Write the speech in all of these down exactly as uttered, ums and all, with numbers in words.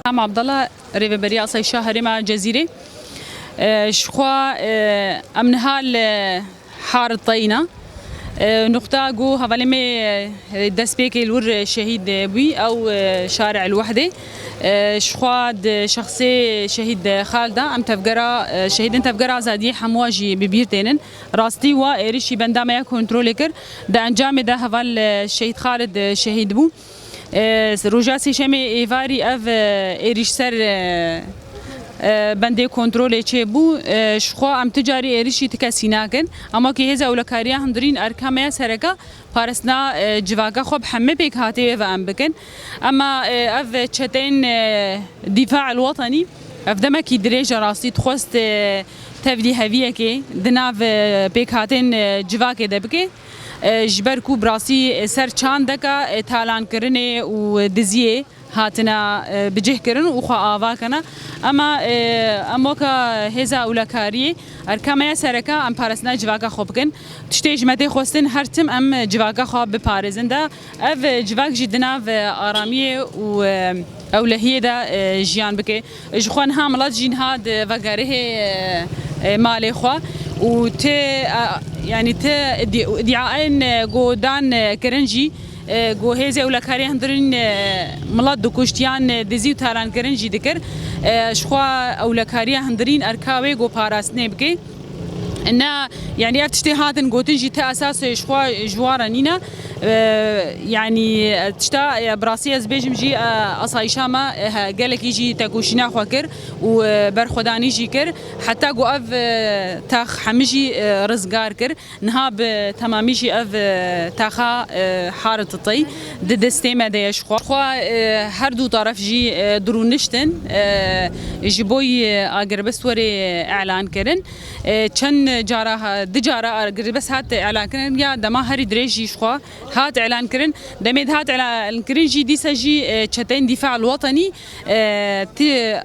Em Abdallah, Rêveberiya Asayîşa Herêma Cezîrê. E, ji xwe, e, em niha li Harit Teyna. E, nuqta ku hevalê me, e, destpêkê li wir şehîd bûyî, ew, e, Şari'il Wehdê. E, ji xwe di şexsê şehîd Xalida, em tevgera, e, şehîdên Tevgera Azadiyê hemû jî bi bîr tênin. Rastî wa êrişî benda me ya kontrolê kir. Di encamê de heval, e, Şehîd Xalid, e, şehîd bû. E, roja Sêşemê êvarî ev, e, êrîş ser, e, e, bendê kontrolê çêbû. E, ji xwe em tu carî êrişî ti kesî nakin. Ema kî hêza ewlekariya hundirîn erka me ya sereka parastina, e, civaka xwe bi hemî pêkhateyê ve em bikin. Ema, e, ev çeteyên, e, Dîfa el Wetenî, ev demekî dirêj e rastî dixwest, e, tevlî heviyekê di nav, e, pêkhatên, e, civakê de bike. E, ji ber ku bi rastî, e, ser çandeka, e, talankirinê û diziyê hatine, e, bicihkirin û xwe ava kene. Ema, e, em weke hêza ewlekariyê erka me ya sereka em parastina civaka xwe bikin. Tiştê ji me tê xwestin her tim em civaka xwe biparêzin de. Ev civak jî di nav aramiyê û, e, ewlehiyê de, e, jiyan bike. Ji xwe niha milet jî niha di vegerihê, e, e, malê xwe û tê, e, yanî ti di-, îdiayên, e, ku dan, e, kirin jî, e, ku hêzê ewlekariyê hundirîn, e, milet dikuşt yan, e, dizî û talan kirin jî dikir. E, ji xwe ewlekariya hundirîn erka wê ku parastinê bike. Ne, yanî ev tiştê hatin gotin jî ti esas ji xwe ji wan re nîne. E, yanî, e, tişta, e, bi rastî ez bêjim jî, e, asayîşa me, e, he, gelekî jî tekoşîna xwe kir û, e, berxwedanî jî kir. Heta ku ev, e, tax hemî jî, e, rizgar kir. Niha bi temamî jî ev, e, taxa, e, Harit Tey di destê me de ye ji xwe. Xwe, e, her du taraf jî, e, dirûniştin, e, ji bo yî agirbest were îlan kirin. E, çend cara ha-, du cara agirbest hat îlan kirin ya dema herî dirêj jî ji xwe hat îlan kirin. Demê dihat îlan kirin jî dîsa jî, e, çeteyên Dîfa el Wetenî, e, ti-,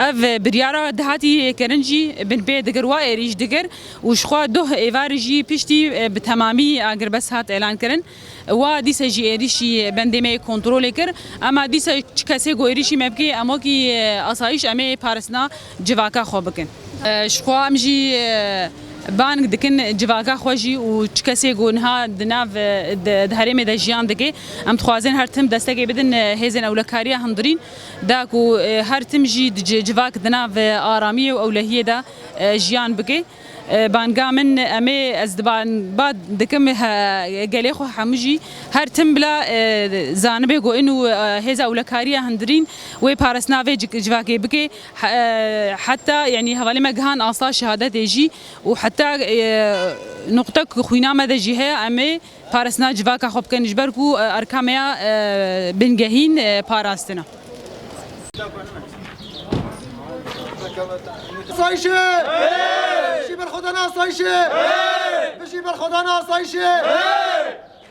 ev biryara dihatî kirin jî binpê dikir, wa êrîş dikir û ji xwe doh êvarî jî piştî, e, bi temamî agirbest hat îlan kirin. Wa dîsa jî êrîşî bendê me yê kontrolê kir. Ema dîsa çi kesê ku êrîşî me bike, em wekî, e, asayîş em ê parastina civaka xwe bikin. E, ji xwe em jî, e, bang dikin civaka xwe jî û çi kesê ku niha di nav, e, di, di herêmê de jiyan dike, em dixwazin her tim destekê bidin, e, hêzên ewlekariya hundirîn da ku, e, her tim jî di ci-, civak di nav, e, aramiyê û ewlehiyê de, e, jiyan bike. E, banga min, em ê, ez diban-, ba dikim, he, gelê xwe hemû jî her tim bila, e, zanibe ku in û, e, hêza ewlekariya hundirîn wê parastina vê cik-, civakê bike. He-, e, heta, yanî hevalê me gihan asta şehadetê jî û heta, e, nuqtek xwîna me de jî heye, em ê parastina civaka xwe bikin, ji ber ku, e, erka me ya, e, bingehîn, e, parastin e. Asayişê! Bijî berxwedana asayişê! Bijî berxwedana asayişê!